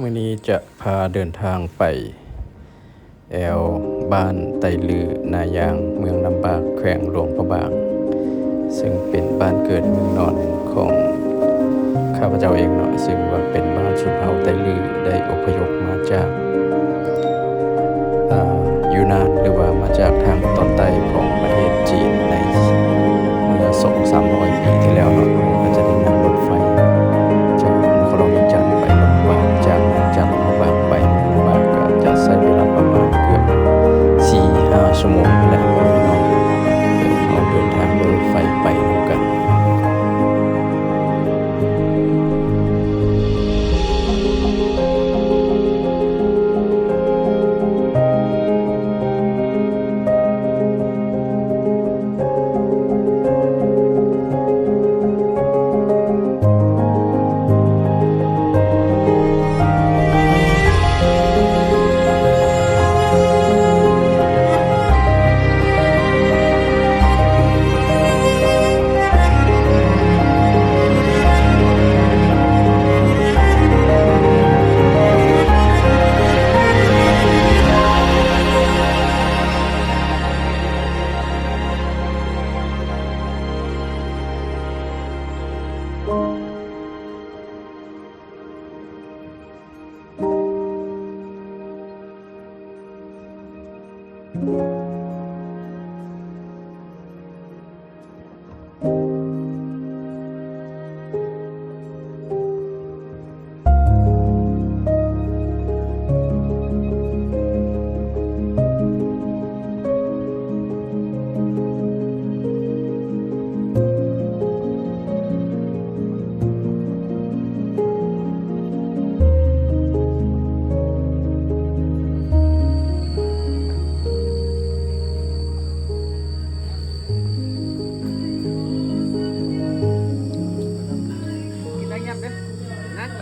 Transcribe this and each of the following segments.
ມື້ນີ້ຈະພາເດີນທາງໄປແອວບ້ານໄຕລື ນາຍາງ ເມືອງນ້ຳບາກ ແຂວງຫຼວງພະບາງ ເຊິ່ງເປັນບ້ານເກີດເມືອງນອນຂອງຂ້າພະເຈົ້າເອງເນາະ, ເຊິ່ງວ່າເປັນບ້ານຊົນເຜົ່າໄຕລື ໄດ້ອົບພະຍົບມາຈາກ ອ່າ ຢູນານ ຫຼືວ່າມາຈາກທາງຕອນໃຕ້ຂອງປະເທດຈີນໃນເມື່ອສອງສາມຮ້ອຍປີທີ່ແລ້ວເນາະ. ເຮົາກໍຈະໄດ້ນັ່ງລົດໄຟຈາກນະຄອນຫຼວງວຽງຈັນໄປຫຼວງພະບາງ, ຈາກນັ້ນຈາກຫຼວງພະບາງໄປເມືອງນ້ຳບາກ ກໍຈະໃຊ້ເວລາປະມານເກືອບສີ່ຫ້າຊົ່ວໂມງນີ້ແຫຼະເນາະ. ເຮົາເດີນທາງໂດຍລົດໄຟໄປນຳກັນ.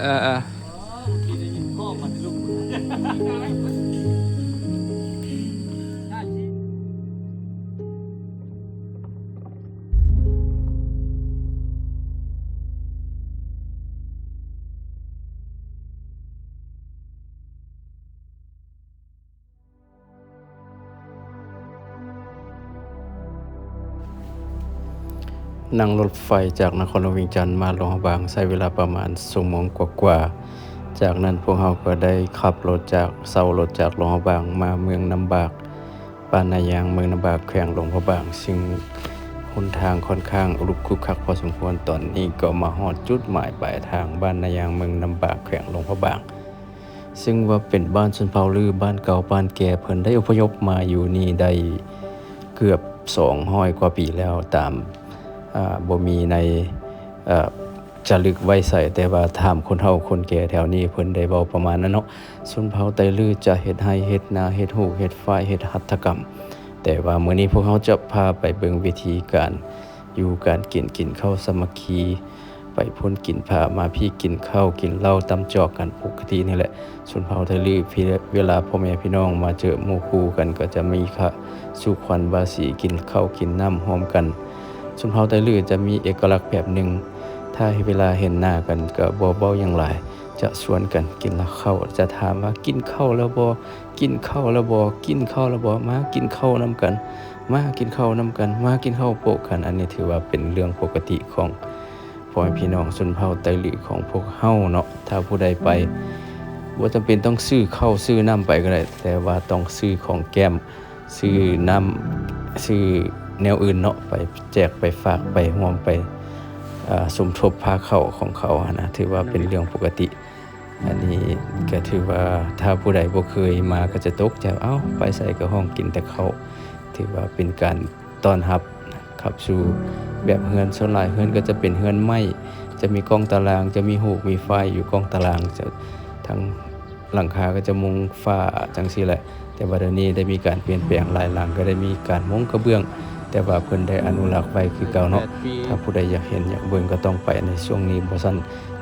ເອີໆ. ນັ່ງລົດໄຟຈາກນະຄອນຫຼວງວຽງຈັນມາຫຼວງພະບາງ ໃຊ້ເວລາປະມານຊົ່ວໂມງກວ່າໆ. ຈາກນັ້ນພວກເຮົາກໍໄດ້ຂັບລົດຈາກ ເຊົ່າລົດຈາກຫຼວງພະບາງມາເມືອງນ້ຳບາກ, ບ້ານນາຍາງ ເມືອງນ້ຳບາກ ແຂວງຫຼວງພະບາງ, ເຊິ່ງຫົນທາງຂ້ອນຂ້າງລຸກຄຸກຄັກພໍສົມຄວນ. ຕອນນີ້ກໍມາຮອດຈຸດໝາຍປາຍທາງ ບ້ານນາຍາງ ເມືອງນ້ຳບາກ ແຂວງຫຼວງພະບາງ. ເຊິ່ງວ່າເປັນບ້ານຊົນເຜົ່າ ຫຼື ບ້ານເກົ່າບ້ານແກ່ ເພິ່ນໄດ້ອົບພະຍົບມາຢູ່ນີ້ໄດ້ເກືອບສອງຮ້ອຍກວ່າປີແລ້ວ ຕາມ ອ່າ ບໍ່ມີໃນ ເອີ ຈາລຶກໄວ້ໃສ, ແຕ່ວ່າຖາມຄົນເຖົ້າຄົນແກ່ແຖວນີ້ ເພິ່ນໄດ້ເວົ້າປະມານນັ້ນເນາະ. ຊົນເຜົ່າໄຕລືຈະເຮັດໄຮ່ເຮັດນາ ເຮັດຫູກເຮັດຝ້າຍ ເຮັດຫັດຖະກຳ, ແຕ່ວ່າມື້ນີ້ພວກເຮົາຈະພາໄປເບິ່ງວິທີການ ຢູ່ການກິນ ກິນເຂົ້າສາມັກຄີ, ໄປພຸ້ນກິນຜາ ມາພີ້ກິນເຂົ້າກິນເຫຼົ້າ ຕຳຈອກກັນປົກກະຕິນີ້ແຫຼະ. ຊົນເຜົ່າໄຕລື ເວລາພໍ່ແມ່ພີ່ນ້ອງມາເຈີໝູ່ຄູ່ກັນ ກໍຈະມີຄະ ສູ່ຂວັນບາສີ ກິນເຂົ້າກິນນ້ຳຮ່ວມກັນ. ຊົນເຜົ່າໄຕລືຈະມີເອກະລັກແບບໜຶ່ງ, ຖ້າເວລາເຫັນໜ້າກັນກໍບໍ່ເວົ້າຫຍັງຫຼາຍ, ຈະຊວນກັນກິນເຂົ້າ, ຈະຖາມວ່າ ກິນເຂົ້າແລ້ວບໍ່? ກິນເຂົ້າແລ້ວບໍ່? ກິນເຂົ້າແລ້ວບໍ່? ມາກິນເຂົ້ານຳກັນ, ມາກິນເຂົ້ານຳກັນ, ມາກິນເຂົ້າໂປະກັນ. ອັນນີ້ຖືວ່າເປັນເລື່ອງປົກກະຕິຂອງພໍ່ແມ່ພີ່ນ້ອງຊົນເຜົ່າໄຕລືຂອງພວກເຮົາເນາະ. ຖ້າຜູ້ໃດໄປ ບໍ່ຈຳເປັນຕ້ອງຊື້ເຂົ້າຊື້ນ້ຳໄປກໍໄດ້, ແຕ່ວ່າຕ້ອງຊື້ຂອງແກ້ມ, ຊື້ນ້ຳ, ຊື້ແນວອື່ນເນາະ, ໄປແຈກໄປຝາກ, ໄປຮ່ວມ, ໄປ ເອີ ສົມທົບພາເຂົ້າຂອງເຂົາຫັ້ນນະ, ຖືວ່າເປັນເລື່ອງປົກກະຕິ. ອັນນີ້ກໍຖືວ່າຖ້າຜູ້ໃດບໍ່ເຄີຍມາກໍຈະຕົກໃຈ, ເອົ້າ ໄປໃສກໍຮ້ອງກິນແຕ່ເຂົ້າ. ຖືວ່າເປັນການຕ້ອນຮັບຂັບສູ່ແບບເຮືອນ, ສ່ວນຫຼາຍເຮືອນກໍຈະເປັນເຮືອນໄມ້, ຈະມີກ້ອງຕາລາງ, ຈະມີຫູກມີຝ້າຍຢູ່ກ້ອງຕາລາງ, ຈະ ທັງຫຼັງຄາກໍຈະມຸງຝາຈັ່ງຊີ້ແຫຼະ. ແຕ່ວ່າດຽວນີ້ໄດ້ມີການປ່ຽນແປງ ຫຼາຍຫຼັງກໍໄດ້ມີການມຸງກະເບື້ອງ ແຕ່ວ່າເພິ່ນໄດ້ອະນຸລັກໄວ້ຄືເກົ່າເນາະ. ຖ້າຜູ້ໃດຢາກເຫັນຢາກເບິ່ງກໍຕ້ອງໄປໃນຊ່ວງນີ້ ບໍ່ຊັ້ນ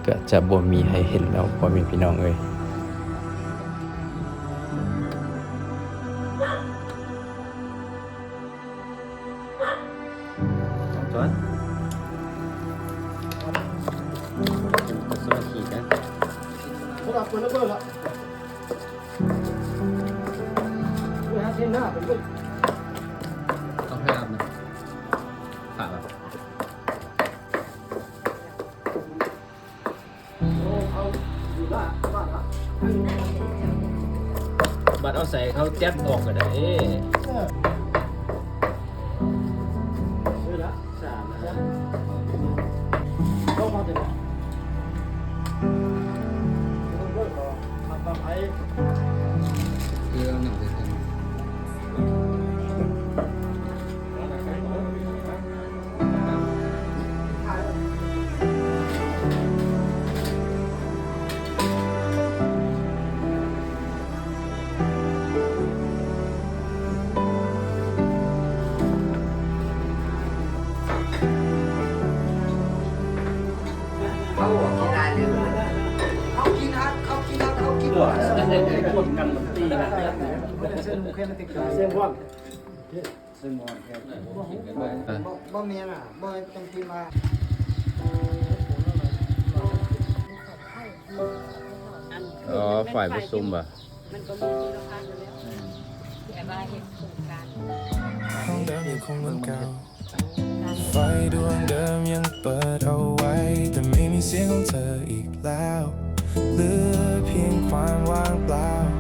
ກໍຈະບໍ່ມີໃຫ້ເຫັນແລ້ວ ພໍ່ແມ່ພີ່ນ້ອງເອີຍ. ບັດເອົາໃສ່ເຂົາຈັດອອກກໍໄດ້. ບໍ່ ບໍ່ແມ່ນອະ ບໍ່ ຈັ່ງທີ່ວ່າ ອໍ ຝ່າຍປະຊຸມບໍ່? ມັນກໍມີທີ່ລະພັກຢູ່ແລ້ວ ແຕ່ວ່າເຮັດໂຄງການ ເຮົາເດີມຍັງຄົງເໝືອນເກົ່າ ໄຟດວງເດີມຍັງເປີດເອົາໄວ້ ແຕ່ໄມ່ມີສຽງຂອງເທີອີກແລ້ວ ເຫຼືອພຽງຄວາມວ່າງເປົ່າ